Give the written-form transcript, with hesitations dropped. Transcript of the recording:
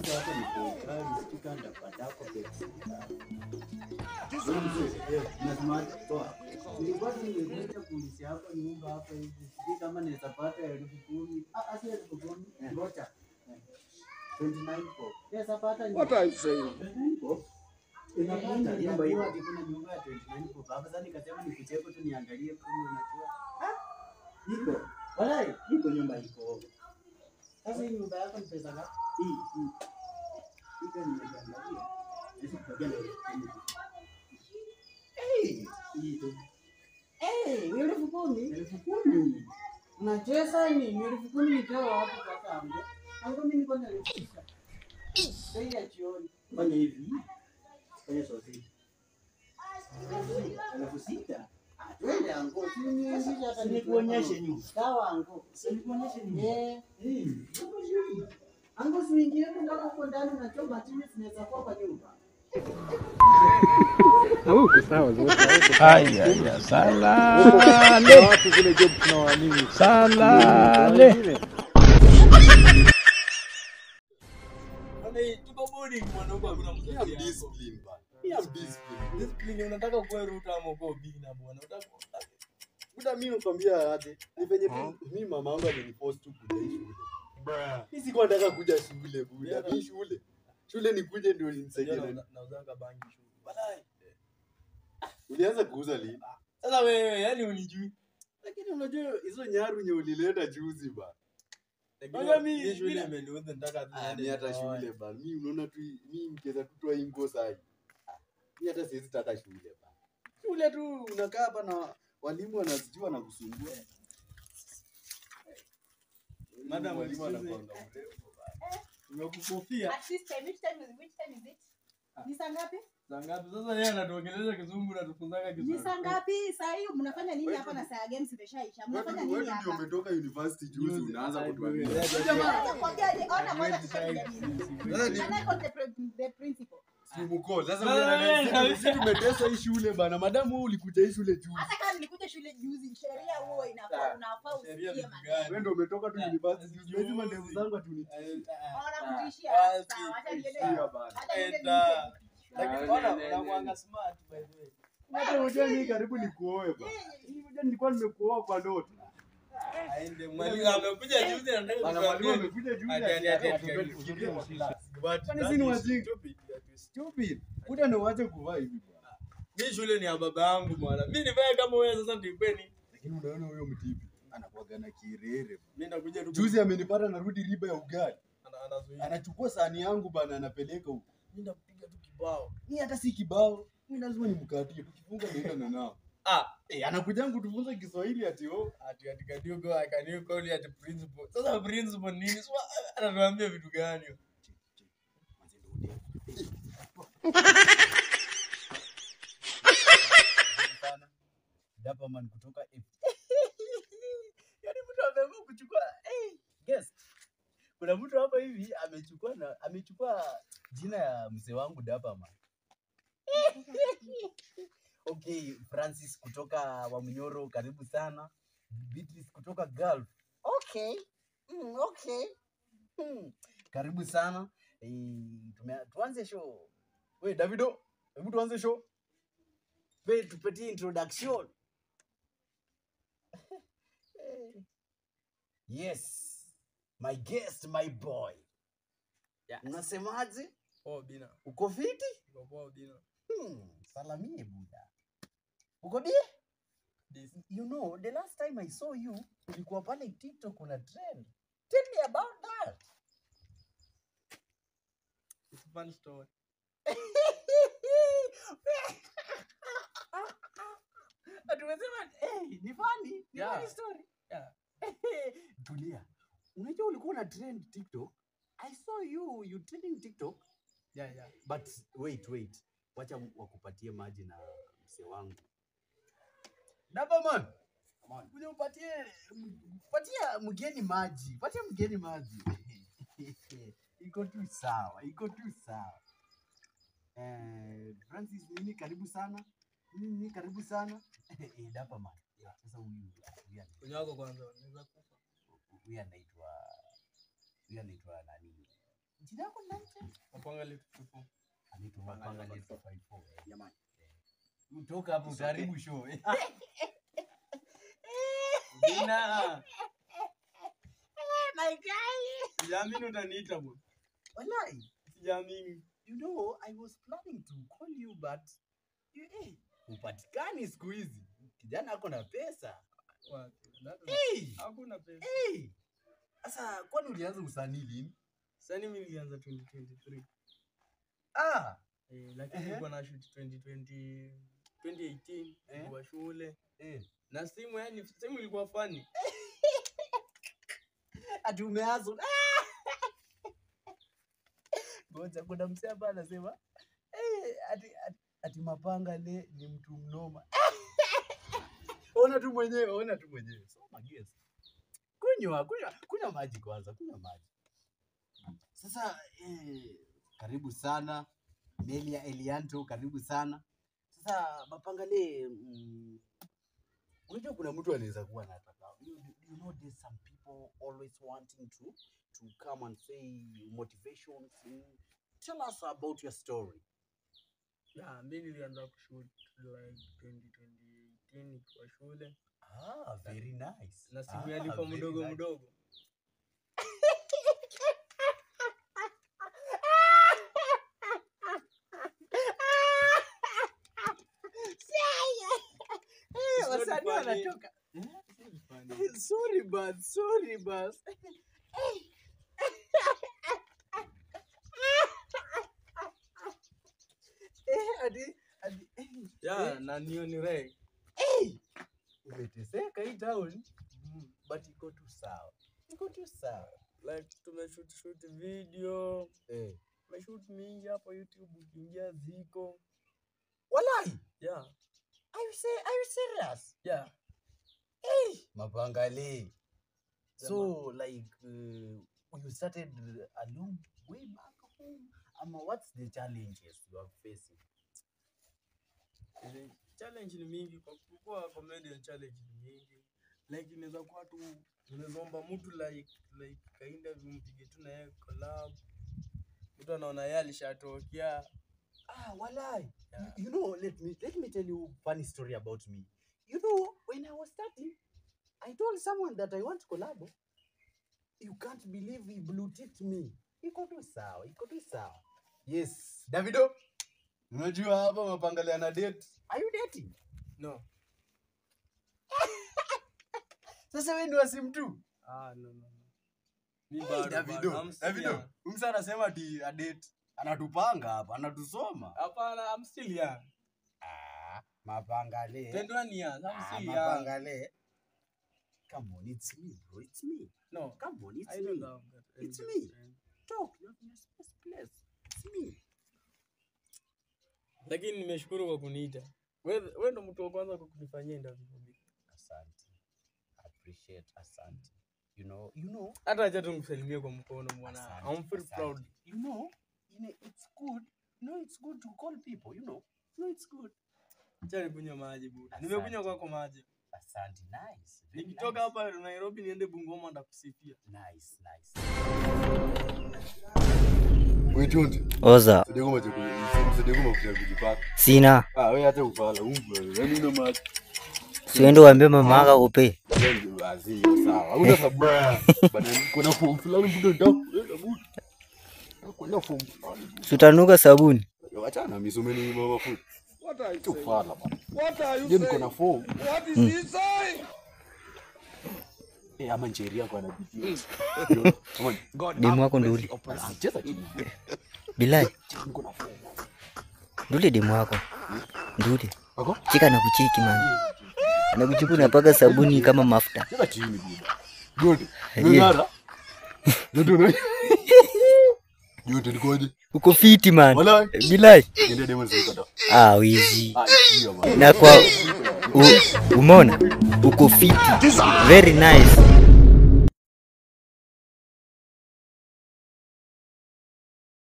Kwanza hapa ni kwa stika ndapata hapo pesa. Nasema toa. Nilikuwa nimekuja kuulizia hapa nyumba hapa hivi. Sijui kama naweza pata 10,000. Ah, si 10,000. Ngoja. 29 bob. Naweza pata nyumba. What are you saying? 29 bob. Inapata nyumba hiyo hadi kuna nyumba ya 29 bob. Hapa sasa nikasema nikucheko tu niangalie kama unajua. Ah? Iko. Walai, iko nyumba iko. Sasa hii nyumba yako ni pesa ngapi? Hii. Iko nimeangalia. Sisi tutakuja na 10,000. Hey, hii tu. Hey, ni 10,000? 10,000. Unacheza ni 10,000 nitoa wapi sasa ango? Ango mimi niko na 9,000. Bei ya jioni. Fanya hivi. Fanya sosi. 6,000. Ah, twende ango. Sisi hata nikuonyeshe nyumba. Sawa ango. Si nikuonyeshe nyumba. Eh. Ango si uingie ndani huko ndani unachoma chini zinaweza kuwa kwa nyumba. Huko sawa zote. Haya ya salale. Watu zile job tunawaamini. Salale. Tuko boarding mwanaume hakuna mzazi. Discipline bana. Discipline. Discipline unataka kuwa Ruto ama kuwa Obina bwana. Unataka Buda mimi nakwambia aje. Ni venye mimi mama yangu ameniforce tu kuja hii shule. Mimi sikuwa nataka kuja shule buda. Mimi shule. Shule nikuje ndio nisaidie. Nauzanga bangi shule. Balai. Ulianza kuuza lini? Sasa wewe yani unijui. Lakini unajua hizo nyaru nye ulileta juzi ba. Unajua mimi shule imeniudhi nataka tu Mimi hata shule ba. Mimi unaona tu mimi mkiweza kutoa hii nguo sahi. Mimi hata siwezi taka shule ba. Shule tu unakaa hapa na walimu wanazijua na kusumbua. Madam mwalimu anakuanga mrefu ba. Nimekukofia. At this time, which time is it? Ni saa ngapi? Saa ngapi? Sasa yeye anatuongelesha Kizungu na tufunzanga Kizungu. Ni saa ngapi? Saa hii mnafanya nini hapa na saa games imeshaisha? Mnafanya nini Wewe ndio hapa? umetoka university juzi unaanza kutuambia. Nakwambia ona kwanza tushaje. Ana call the principal. Si mko. Sasa sisi tumeteswa hii shule bana. Madamu wewe ulikuja hii shule juzi. Hata kama nilikuja shule juzi, sheria huo inafaa unafaa usikie maneno. Wewe ndio umetoka tu university juzi. Hizi mandevu zangu atunitisha. Wanakutishia. Sawa, acha niende. Acha niende. Lakini ona unakuanga smart by the way. Hata unajua mimi karibu nikuoe bana. Mimi unajua nilikuwa nimekuoa kwa ndoto. Aende mwalimu amekuja juzi anataka Bana mwalimu amekuja juzi. Kwani si ni wajinga? Stupid. Kuta ndio waache kuvaa hivi bwana. Mimi shule ni ya baba yangu bwana. Mimi nivae kama wewe sasa ndipeni. Lakini unaona huyo mtipi anakuwaga na kirere. Mimi nakuja tu. Juzi amenipata narudi riba ya ugali. Anazuia. Anachukua sahani yangu bana anapeleka huko. Mimi ndakupiga tu kibao. Mimi hata si kibao. Mimi lazima nimkatie. Tukifunga naenda na nao. Ah, Anakuja kutufunza Kiswahili ati oh. Ati can you go, can you call at principal. Sasa principal nini? Sasa anatuambia vitu gani? Dapperman kutoka F. Yaani mtu ameamua kuchukua guest. Kuna mtu hapa hivi amechukua jina ya mzee wangu Dapperman. Okay, Francis kutoka Wamunyoro, karibu sana. Beatrice kutoka Gulf. Okay. Okay. Karibu sana. Tuanze show. We Davido, hebu tuanze show. We tupatie introduction. Yes. My guest, my boy. Yes. Unasemaje? Oh, Bina. Uko fiti? Uko poa Bina. Salamie buda. Uko die? You know, the last time I saw you, ulikuwa pale TikTok una trend. Tell me about that. It's a fun story. Tumesema ni funny, ni funny story. Yeah. Tulia. Unajua ulikuwa una trend TikTok? I saw you trending TikTok. Yeah, yeah. But wait. Wacha wakupatie maji na mzee wangu. Dapperman. Kuja upatie mgeni maji. Patie mgeni maji. Iko tu sawa, iko tu sawa. Francis nini karibu sana. Nini karibu sana. Dapperman. Sasa huyu Unyako kwanza unaweza kufa. Huyu anaitwa nani? Jina lako ni nani tena? Mapanga le 254. Anaitwa Mapanga le 254. Jamani. Utoka hapo utaharibu show. Jina. My guy. Sijaamini utaniita bwana. Walai. Sijaamini. You know, I was planning to call you but you, eh, upatikani siku hizi. Kijana ako na pesa. Wapi? Hey! Hakuna pesa. Hey! Sasa kwani ulianza usanii lini? Sasa mimi nilianza 2023. Ah, Eh, lakini nilikuwa na shoot 2020 2018 nilikuwa shule. Na simu, yani simu ilikuwa funny. Ati umeanza. Ngoja, kuna msee hapa anasema ati Mapanga le ni mtu mnoma. Ona tu mwenyewe, ona tu mwenyewe. Soma guess. Kunywa, kunywa, kunywa maji kwanza, kunywa maji. Sasa karibu sana Melia Elianto, karibu sana. Sasa Mapanga le, unajua kuna mtu anaweza kuwa anataka. You know there's some people always wanting to come and say motivations. Tell us about your story. Yeah, mimi nilianza kushoot like 2018 nikiwa shule. Ah, very nice. Na simu yalikuwa mdogo mdogo. Wasanii wanatoka. Sorry bas, sorry bas. Adi. Yeah, na niyo ni reg. Umeteseka hii town. But iko tu sawa. Iko tu sawa. Like tumeshoot shoot video. Tumeshoot mingi hapo YouTube ukiingia ziko. Walai. Yeah. Are you serious? Yeah. Hey, Mapangale. So like you started a long way back home. What's the challenges you are facing? Challenge ni mingi kwa kuwa comedian, challenge ni mingi. Like inaweza kuwa tu unaweza omba mtu like kainda vimpige tu na yeye collab. Mtu anaona yeye alishatokea. Ah, walai. Yeah. You know, let me tell you funny story about me. You know, when I was starting, I told someone that I want collab. You can't believe he blue ticked me. Iko tu sawa, iko tu sawa. Yes, Davido. Unajua hapa Mapangale ana date. Are you dating? No. Sasa wewe ni wasimu tu. Ah, no. Ni Hey, bado, Davido, Davido. Umsa anasema ati a date. Anatupanga hapa, anatusoma. Hapana, I'm still young. Ah, Mapangale. 21 years, I'm still young. Mapangale. Come on, it's me, bro. It's me. No. Come on, it's I me. don't have that. It's me. Talk, you're in a space place. It's me. Lakini nimeshukuru kwa kuniita. Wewe ndo mtu wa kwanza kwa kunifanyia interview. Asante. Appreciate, asante. You know. Hata acha tu nikusalimie kwa mkono bwana. I'm feel proud. You know, it's good. No, it's good to call people, you know. No, it's good. Acha nikunywe maji bwana. Nimekunywa kwako maji. Asante, nice. Nikitoka hapa Nairobi niende Bungoma ndakusifia. Nice, nice. Wewe Oza. Msaidia kujipaka. Sina. Ah, wewe hata ufala umbe. Yaani una maji. Siende uambie mama yako akupe. Sawa. Una sababu. Bana kuna form fulani mtu ndio. Kuna form fulani. Sutanuka sabuni. Acha na misomeni mama food. What are you saying? Ufala bana. What are you Je, niko saying? na form. What is he saying? Eh, ama njeri yako anapitia. Demu wako nduli. Cheza chini. Bilai. Niko na form. Nduli demu wako. Nduli. Wako? Chika na kuchiki man. Anakuchukua unapaka sabuni kama mafuta. Cheza chini buda. Good. Ngara. Ndio. Yote nikoje? Uko fiti man. Walai. Bilai. Ndio demo ziko. Ah, wizi. Ah, hiyo man. Na kwa umeona? Uko fiti. Very nice.